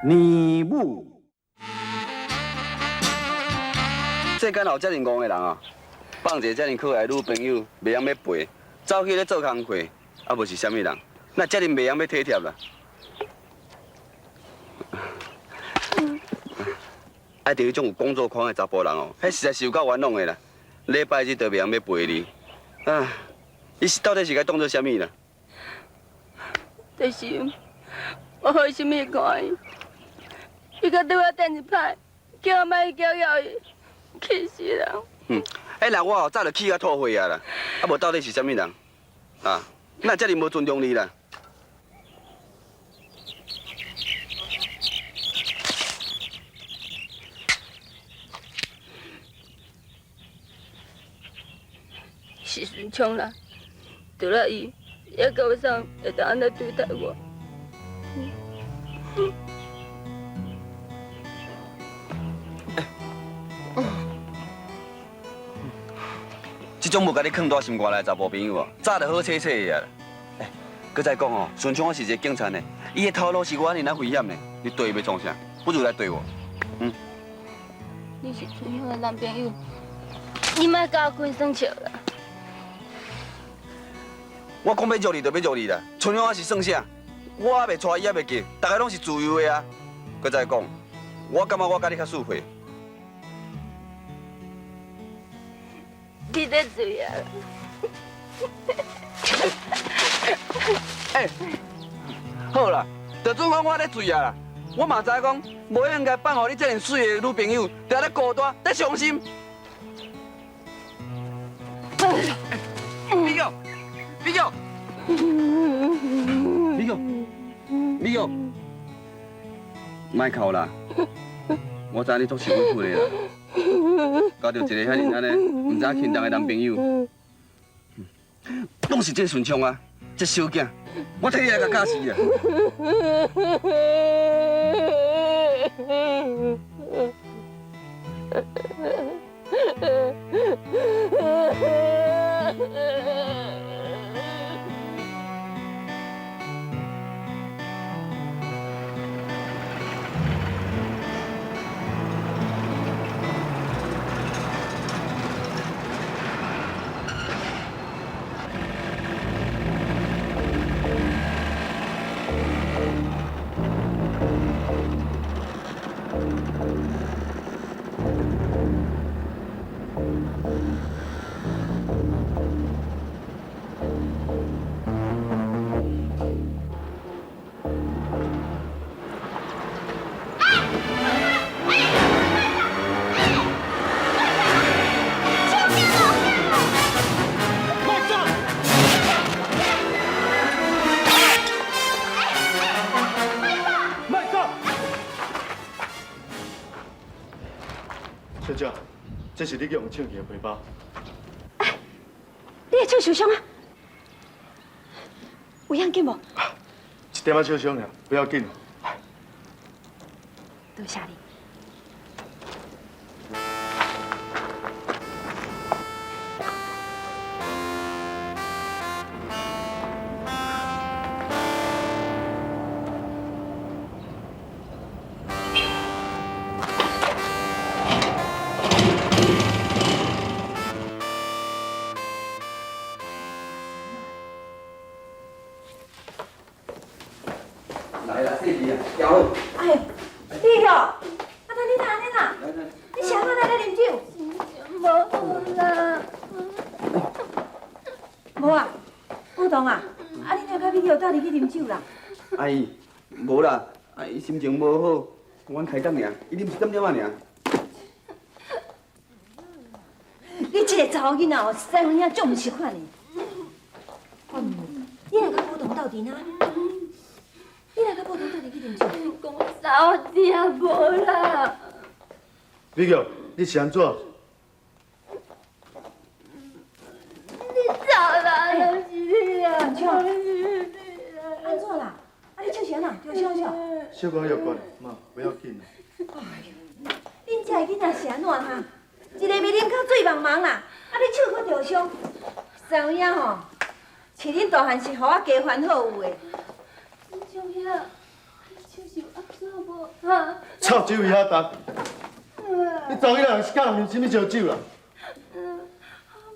年母。世间有遮尔戆的人啊，放一个遮尔可爱的女朋友，袂晓欲陪，走去咧做工课，啊无是啥物人？哪遮尔袂晓欲体贴啦？爱著彼种有工作狂的查埔人哦，彼实在是有够冤枉的啦！礼拜日都袂晓欲陪你，啊，伊是到底是共当做啥物啦？就是我好心去看伊，伊阁对我电一摆，叫我莫去搅扰伊，气死人！哼，彼人我哦早就气甲吐血啊啦！啊无到底是啥物人？啊，哪遮尔无尊重你啦？是顺昌啦，除了伊，犹阁有啥会当按呢对待我？这种无共你囥佇心肝内的查埔朋友哦，早就好揣揣的啊！欸，阁再讲哦，顺昌我是一个警察呢，伊的头路是我按呢危险呢，你对伊欲创啥？不如来对我。嗯。你是春香的男朋友，你莫共我开耍笑啦！我讲欲约你就欲约你啦，春香我是算啥？我犹未娶，伊犹未嫁，大家拢是自由的啊。阁再讲，我感觉我佮你较适配。你咧醉啊！欸，好啦，就准讲我咧醉啊啦，我嘛知讲，无应该放予你这尔媠的女朋友，伫遐咧孤单，咧伤心。美玉，美玉，美玉，美玉，莫哭啦，我知你足受委屈的啦。交著一个遐尔按呢，毋知影轻重的男朋友，拢是这顺昌啊，这小囝，我替你来共教示啊。小姐，这是你去予抢去的皮包。哎，你的手受伤啊？有要紧无？一点仔小伤尔，不要紧。多谢你。来啦，细弟啊，交好。哎，你哦，啊，你哪按呢啦？你是按怎来咧啉酒？无啦。无啊，武同啊，啊你哪佮美玉斗阵去啉酒啦？阿姨，无啦，啊伊心情无好，阮开讲尔，伊啉一点点仔尔。你这个查某囡仔哦，实在有影足毋是款的。你若佮武同斗阵啊？你若佮武同斗阵去啉酒？讲啥我知也无啦。美玉，你是按怎？你走啦，就是你啊！按怎啦？啊，你手是按怎？受伤啥？小可药罐，妈，不要紧啦。哎呦，恁遮的囡仔是按怎哈？一个咪啉到醉茫茫啦，啊你手阁受伤，实有影吼，饲恁大汉是予我加烦恼有的。春香兄，你手是按怎无？无啊！臭酒伊遐重，你查某囡仔是佮人啉啥物烧酒啦？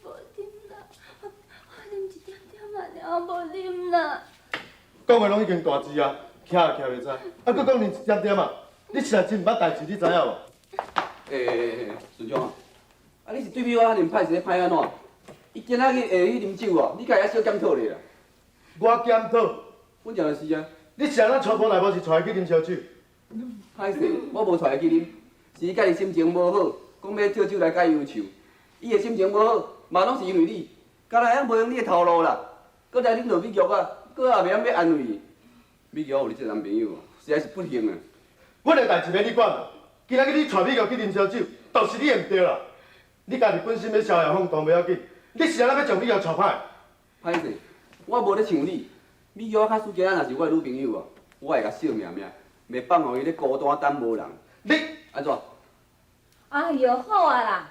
无啉啦，我啉一点点仔尔，无啉啦。讲的拢已经大字啊，徛也徛袂知，啊，阁讲啉一点点啊！你实在真毋捌代志，你知影无？欸，顺昌啊，啊你是对我遐尔歹，是咧歹按怎？伊今仔日下去啉酒哦，你家会小检讨咧啦？我检讨？本来就是啊。你是按怎带无来无是带伊去啉烧酒？歹势，我无带伊去啉，是伊家己心情无好，讲欲借酒来解忧愁。伊的心情无好，嘛拢是因为你，敢若会晓无用你的头路啦，阁来啉落美玉啊，阁也袂晓欲安慰伊。美玉有你这个男朋友，实在是不幸啊！阮的代志免你管啦，今仔日你带美玉去啉烧酒，就是你的毋对啦。你家己本身欲逍遥放荡袂要紧，你是按怎欲将美玉带歹？歹势，我无咧像你，美玉假使今仔若是我的女朋友啊，我会共惜命命，袂放予伊咧孤单等无人。你按怎？哎哟，好啊啦，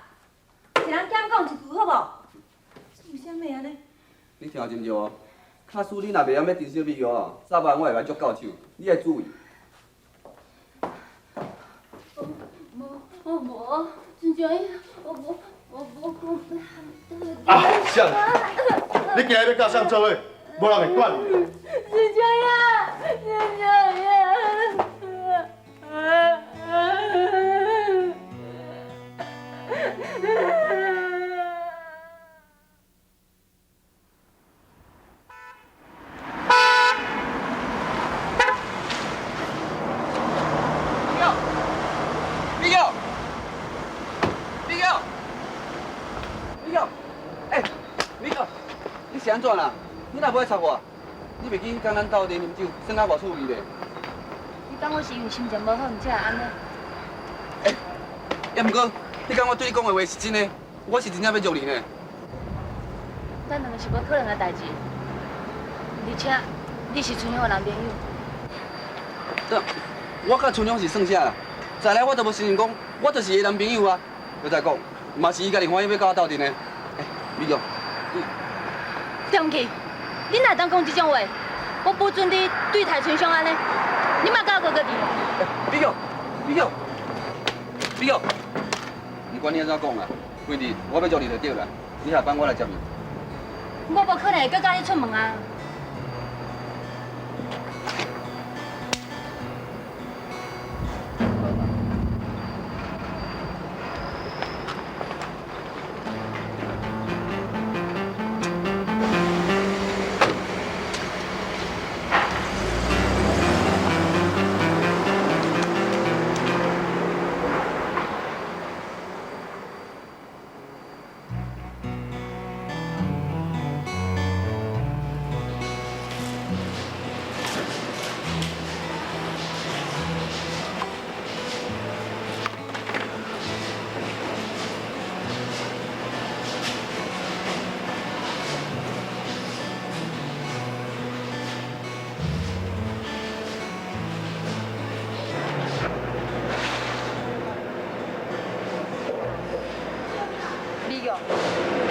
一人减讲一句好无？为啥物按呢？你听真对哦，假使你若袂晓欲珍惜美玉哦，早晚我会共捉到手，你爱注意。无，我无，真正我无，我无讲。啊，谁？你今日欲佮谁做伙？无人会管你。真正呀，真正呀。美玉，美玉，美玉，欸，美玉，你是按怎啦？你若无爱插我，你袂记彼工咱斗阵啉酒，耍甲偌趣味咧？你讲我是因为心情无好，才会按呢？欸，也毋过，彼工我对你讲的话是真的，我是真正欲约你呢。咱两个是无可能的代志，而且你是春香的男朋友。对，我佮春香是算啥啦？再来我都无承认讲，我就是伊的男朋友啊。阁再讲，嘛是伊家己欢喜欲佮我斗阵的。欸，美玉，你对毋起，你哪会当讲这种话？我不准你对待春香按呢，你莫佮我过过去。美玉，美玉，美玉，你管你按怎讲啦，反正我欲约你就对啦，你下班我来接你。我无可能会阁佮你出门啊！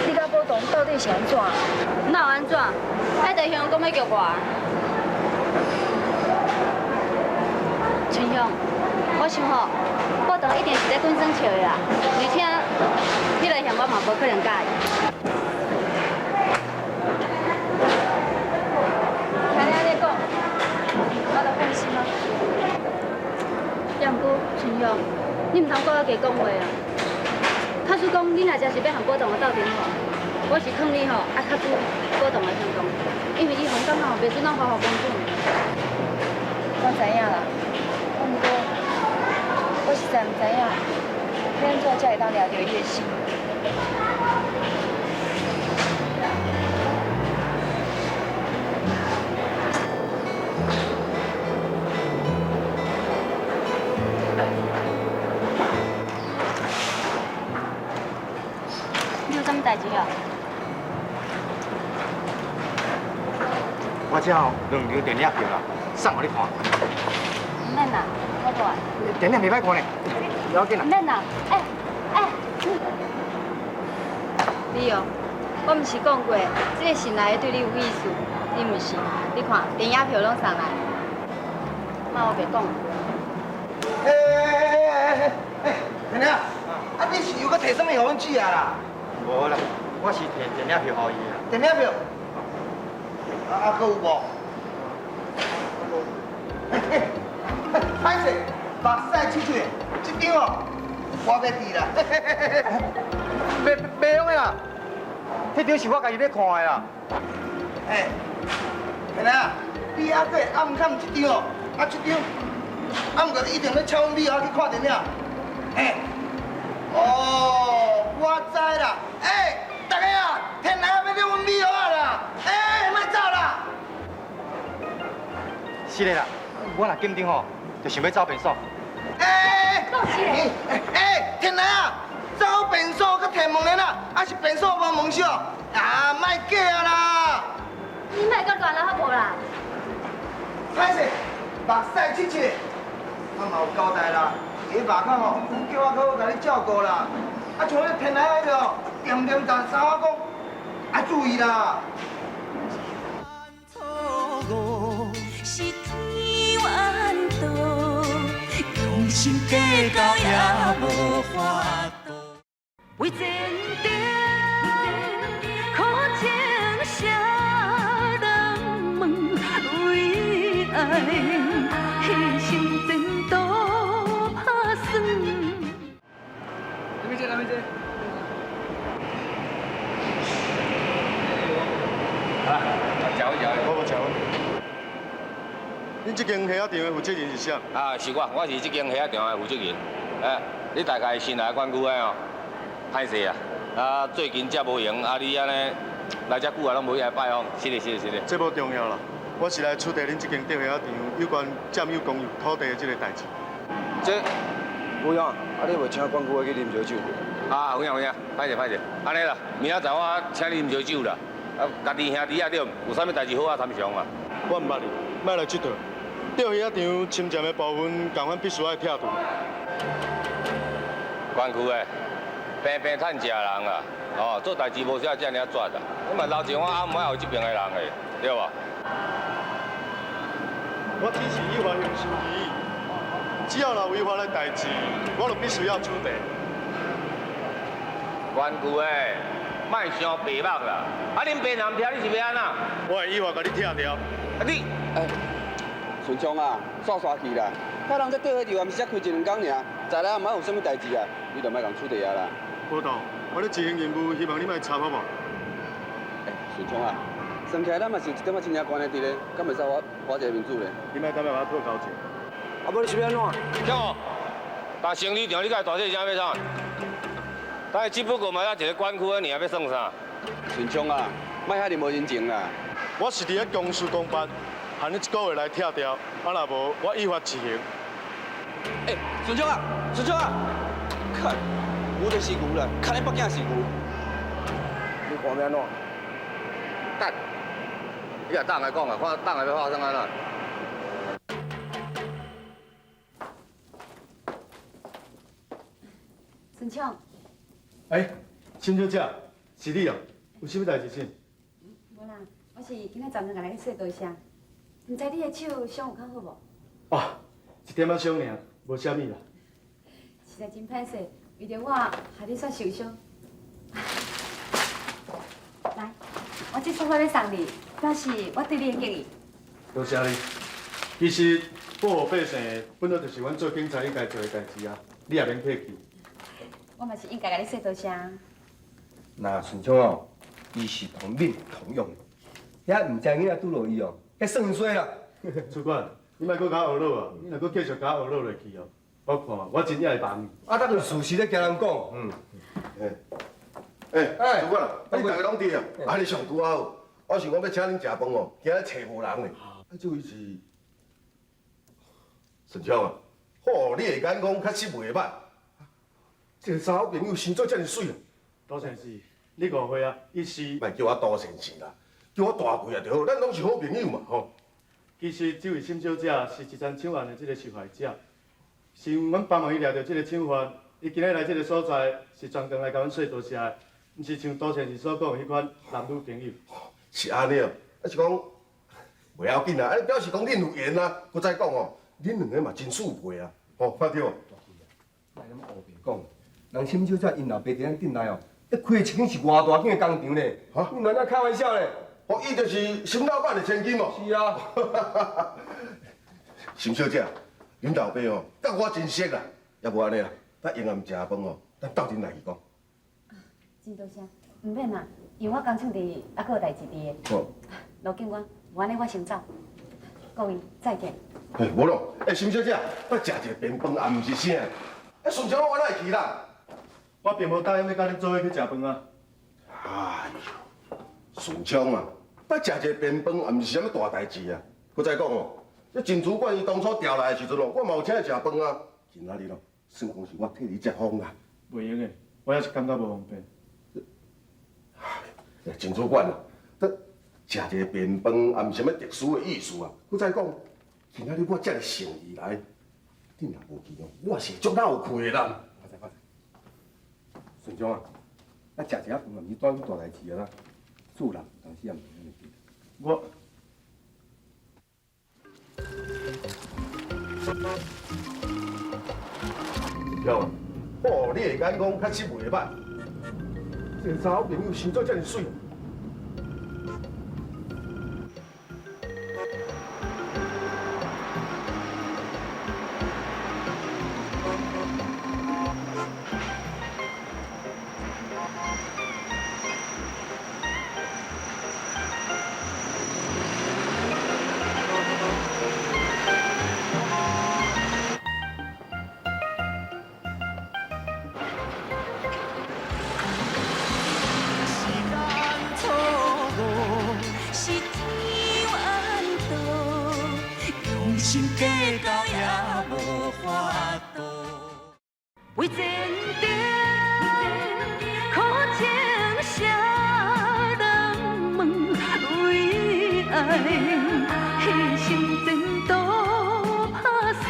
你佮宝堂到底是按怎？哪有按怎？爱德兄讲欲叫我。春香，我想吼，宝堂一定是咧滚耍笑的啦，而且彼个嫌我嘛无可能佮意。听你按呢讲，我就放心啊。也毋过春香，你毋通阁我加讲话啊！假使讲你若真是欲和宝堂斗阵吼，我是劝你吼，爱较注意宝堂的行动，因为伊予人感觉吼袂准咱花花公子。我知影啦，毋过我实在毋知影，欲按怎才会当掠著伊的心。你有啥物代志哦？我这有两张电影票啦，送予你看。毋免啦，我无爱。电影袂歹看呢，不要紧啦。毋免啦，欸欸。你哦，我毋是讲过，这个新来的对你有意思，你毋是？你看，电影票拢送来。妈，我袂讲。欸欸欸欸，天啊！啊，你是又閣提啥物予阮姊啊啦？無啦，我是提電影票予伊啦。電影票？啊啊，閣有無？欸欸，歹勢，目屎拭拭的，這張哦，我欲挃啦。袂袂用的啦，彼張是我家己欲看的啦。欸，天啊，你猶閣會暗藏這張哦？啊，這張，啊，毋過你一定欲請阮美娥去看電影。欸，哦，我知啦。欸，大家啊，天來欲掠阮美娥啦！欸，莫走啦！是的啦，我若緊張吼，就想欲走便所。欸，欸，欸，天來啊，走便所閣提門簾啊，啊是便所無門鎖？啊，莫假啦！你莫閣亂啦，好無啦？歹勢，目屎拭拭的，我嘛有交代啦。佇咧外口吼，叫我好好共你照顧啦。啊，像彼天來彼个哦，恬恬逐三我講，愛注意啦。是天怨道，用心計較也無法度。為前程，苦情誰人問？為愛犧牲前途拍算。那邊見，那邊見。好啦，食好食好。我無食。恁這間蝦仔場的負責人是啥？啊，是我，我是這間蝦仔場的負責人。哎，你大概新來管區的哦，歹勢啊！啊，最近才無閒，啊，你按呢來遮久啊，攏無去來拜訪，是的，是的，是的。這無重要啦，我是來處理恁這間釣蝦仔場有關佔有公有土地的這個代誌。這有影，啊你袂請管區的去啉燒酒？啊，有影有影，歹勢歹勢，按呢啦，明仔載我請你啉燒酒啦。啊，家己兄弟仔對，有啥物代誌好好參詳嘛。我毋捌你，莫來這套。釣魚仔場侵佔的部分，共款必須愛拆除。管區的，平平趁食人啊，哦，做代誌無需要遮爾絕啦。你嘛留一我暗暝有這爿的人的，對無？我只是依法行事而已，只要若違法的代誌，我就必須要處理。管區的，莫傷白目啦！啊，恁爸若毋聽，你是欲按怎？我會依法共你拆掉。啊你，欸，順昌啊，煞煞去啦！看人這釣魚場，毋是才開一兩工爾，再來毋捌有啥物代誌啊？你就莫共處理啊啦。報道，我咧執行任務，希望你莫插好無？欸，順昌啊，算起來咱嘛是一點仔親情關係佇咧，敢袂使我花一个面子咧？你莫感覺我吐口水。啊，無你是欲按怎？聽哦，但生理場你共大細聲欲創？但是只不過嘛，一個管區的爾，欲算啥？順昌啊，莫遐爾無人情啦！我是佇咧公事公辦，限你一個月來拆掉，啊若無，我依法執行。欸，順昌啊，順昌啊，看，牛就是牛啦，牽咧北京是牛。你看欲按怎？等，你也等來講啊，看等下欲發生按怎？順昌。欸，沈小姐，是你哦，有啥物代誌請？無啦，我是今仔專門來共你說多謝。毋知你的手傷有較好無？哦，一點仔傷爾，無啥物啦。實在真歹勢，為著我，害你煞受傷。來，我這束花欲送你，表示我對你的敬意。多謝你。其實保護百姓本來就是阮做警察應該做的代誌啊，你也免客氣。我嘛是應該共你說多謝。那順昌哦，伊是同敏同樣的，遐毋知囡仔拄著伊哦，遐算衰啦。主管，你莫閣共我唬落啊！你若閣繼續共我唬落落去哦，我看我真正會放你。啊，咱就事實咧共人講，嗯。欸，欸，主管啊，你逐家攏佇啊？啊，你上拄仔好，我想講欲請恁食飯哦，今日揣無人咧。啊，這位是順昌啊，吼，你的眼光確實袂䆀。這個查某朋友生做遮爾媠啊！杜先生，你誤會啊，伊是。莫叫我杜先生啦，叫我大貴啊就好，咱攏是好朋友嘛，吼。其實這位沈小姐是一場搶案的這個受害者，是因為阮幫忙伊掠著這個搶犯，伊今日來這個所在是專程來共阮說多謝的，毋是像杜先生所講的彼款男女朋友。是按呢哦，啊是講袂要緊啦，啊表示講恁有緣啊。閣再講哦，恁兩个嘛真速配啊，哦，看著。莫那麼烏白講，人沈小姐𪜶老爸佇咱鎮內哦，咧開的一間是偌大間的工廠咧。哈？你哪咧開玩笑咧？哦，伊就是沈老闆的千金哦。是啊。沈小姐，恁老爸哦，佮我真熟啦，也無按呢啦，咱閒暗食飯哦，咱鬥陣來去講。真多謝，毋免啦，因為我工廠佇猶閣有代誌佇的。哦。盧警官，無按呢我先走。各位再見。哎，無咯，哎，沈小姐，我食一个便飯也毋是啥。哎，順昌，我哪會去啦？我並無答應欲佮恁做伙去食飯啊。哎喲，順昌啊，我食一個便飯也毋是啥物大代誌啊。閣再講哦，這陳主管伊當初調來的時陣哦，我嘛有請伊食飯啊。今仔日咯，算講是我替你接風啊。袂用的，我猶是感覺無方便。哎，陳主管啊，這食一個便飯也毋是啥物特殊的意思啊。閣再講，今仔日我遮爾誠意來，你若無去哦，我是足老氣的人。我知我知。順昌啊，咱食一下飯也毋是大大代誌啊啦。做人有當時也毋是按呢對。我。曉啊，哦，你的眼光確實袂歹。這個查某朋友生做遮爾媠。心計較也無法度，為前程苦情誰人問？為愛犧牲前途拍算。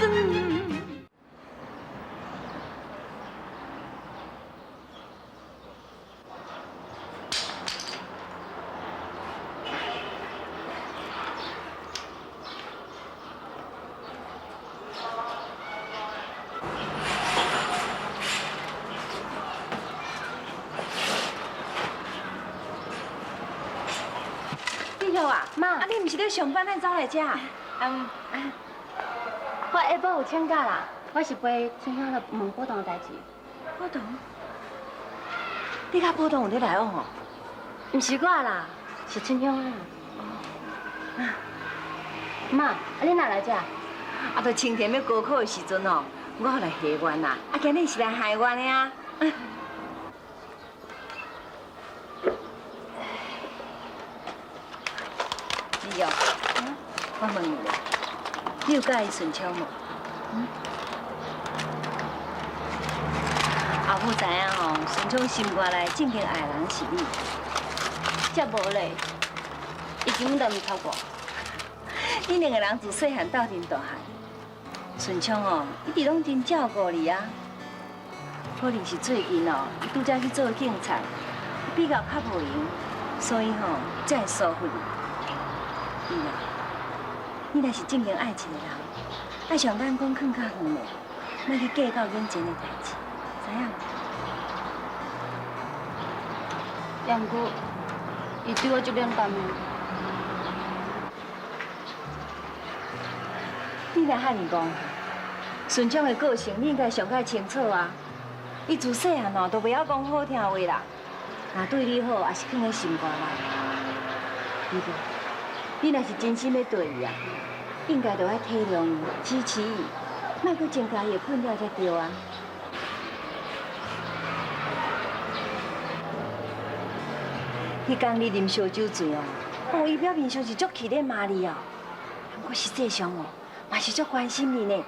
媽，啊你毋是咧上班，咱走來遮？嗯，我下晡有請假啦，我是陪春香來問寶堂的代誌。寶堂？你佮寶堂有咧來往哦？毋是我啦，是春香啦。哦。媽，啊你哪來遮？啊，就青田欲高考的時陣哦，我來下願啦，啊今日是來還願的啊。我問你，你有佮意順昌無？嗯？阿母知影吼，順昌心肝內正經愛的人是你。才無咧，伊根本就毋捌我。恁兩個人自細漢鬥陣大漢，順昌哦，一直攏真照顧你啊。可能是最近哦，伊拄才去做警察，比較較無閒，所以吼才會疏忽你。你啊，你若是正經愛一個人，愛將眼光放較遠的，莫去計較眼前的代誌，知影無？也毋過，伊對我足冷淡的。你若遐爾戇，順昌的個性你應該上較清楚啊。伊自細漢哦，都袂曉講好聽話啦。若對你好，也是囥佇心肝內。你無？你若是真心欲對伊啊，應該著愛體諒伊、支持伊，莫閣增加伊的困擾才對啊。彼工你啉燒酒醉哦，哦，伊表面上是足氣咧罵你哦，不過實際上哦，嘛是足關心你呢。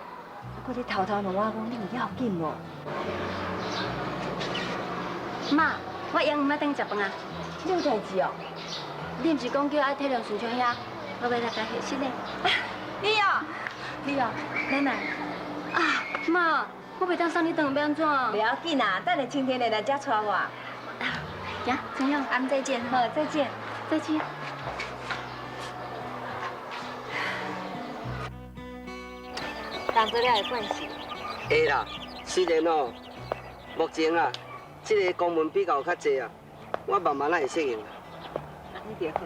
閣咧偷偷問我講，你有要緊無？媽，我閒毋愛轉去食飯啊。你有代誌哦？你毋是講叫我愛體諒順昌兄，我欲來共歇息呢。你哦，你哦，奶奶。啊，媽，我袂當送你轉，欲按怎？袂要緊啦，等下青天會來遮帶我。行，春香，俺們再見，好，再見，再見。人做了會慣勢，會啦，雖然哦，目前啊，這个公文比較較濟啊，我慢慢仔會適應。按呢就好。